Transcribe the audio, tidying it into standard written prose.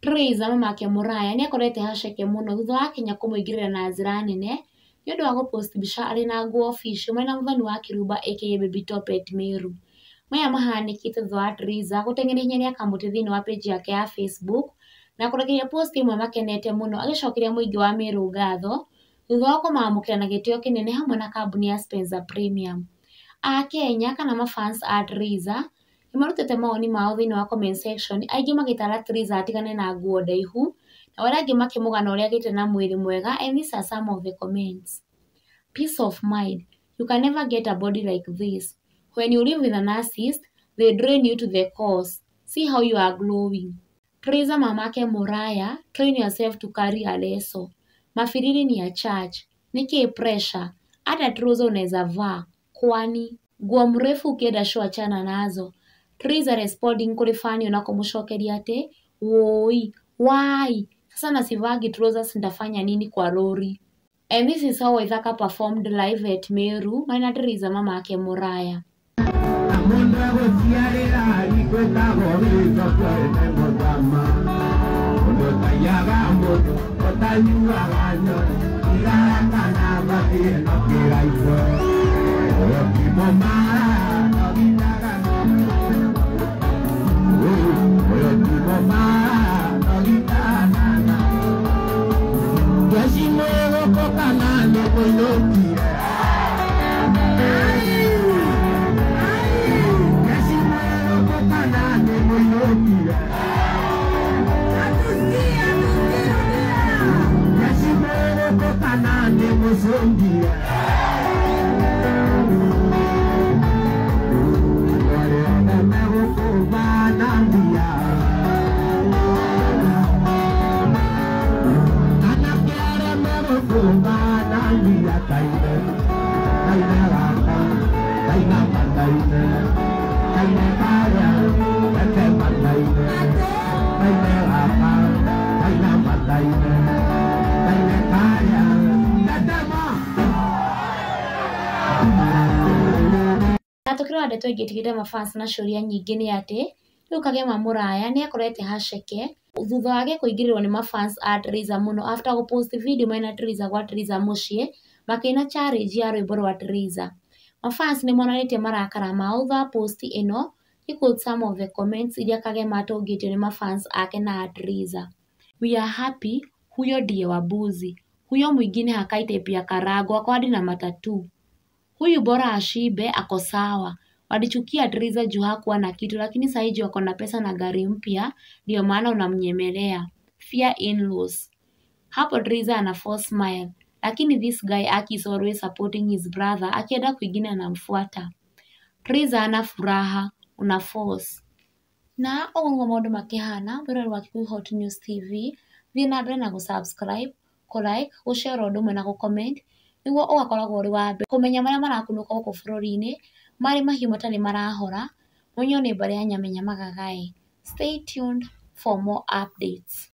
Trayzor mamake Muraya nĩakorete haceke mũno thutha wa Kenya kũmũingĩrĩra na njĩra nene nĩũndũ wa gũpost mbica arĩ na nguo official mena Mũthoni wa Kĩrumba aka Baby Topet Meru. Maya mahanĩkĩte thutha wa Trayzor gũteng'eria ihinya rĩa kamũtĩ thĩinĩ wa page yake ya Facebook na kũrekereria post ĩmwe makenete mũno agĩcokeria mũingĩ wa Meru ngatho thutha wa kũmamũkĩra na gĩtĩo kĩnene hamwe na kambuni ya Spencer Premium. Akenya kana mafans a Trayzor nĩmarutĩte mawoni mao thĩinĩ wa comment section, aingĩ magĩtara Trayzor atigane na nguo ndaihu nao arĩa angĩ makĩmũgana ũrĩa agĩte na mwĩrĩ mwega, and these are some of the comments. Peace of mind. You can never get a body like this. When you live with a narcissist, they drain you to the core. See how you are glowing. Trayzor mamake Muraya, train yourself to carry a leso. Mafiriri ni ya church. Niki pressure. Hata trouser unaweza vaa. Kwani nguo mrefu ukienda show achana nazo. Trayzor responding kuri fani na kumucokeria ati woi why sasa nasivagi trousers nitafanya nini kwa lori. And this is how Waithaka performed live at Meru maina Trayzor mamake Muraya. Na tukĩrora ndeto ĩngĩ ĩtigĩte mafans na ciũria nyingĩ nĩ atĩ rĩu Kagema Muraya nĩ akorete haceke thutha wake kũingĩrĩrwo nĩ mafans a Trayzor mũno after gũpost video mena Trayzor gwa Trayzor mũciĩ makĩina challenge ya rwĩmbo rwa Trayzor. Mafans nĩ monanĩtie marakara mao thutha wa post ĩno. Quote some of the comments iria Kagema atũngĩtio nĩ mafans ake na a Trayzor. We are happy, huyo ndiye wabuzi. Huyo mwingine hakai type ya Karango, ako hadi na matatu. Huyu bora ashibe ako sawa. Walichukia Trayzor juu hakuwa na kitu, lakini sasa juu ako na pesa na gari mpya, ndio maana unamnyemelea. Fear in-laws. Hapo Trayzor ana force smile, lakini this guy Aki is always supporting his brother, akienda kwingine anamfuata. Trayzor ana furaha, una force. Na ũguo nĩguo maũndũ makĩhana mwĩrori wa Kikuyu Hot News TV, thiĩ na mbere na gũ-subscribe, kũ-like, gũ-share ũndũ ũmwe na gũ-comment nĩguo ũgakoragwo ũrĩ wa mbere kũmenya marĩa marakunũka gũkũ bũrũri-inĩ marĩ mahiũ matarĩ marahora, mũnyuo nĩ mbarĩ ya Nyamenya Magagaĩ. Stay tuned for more updates.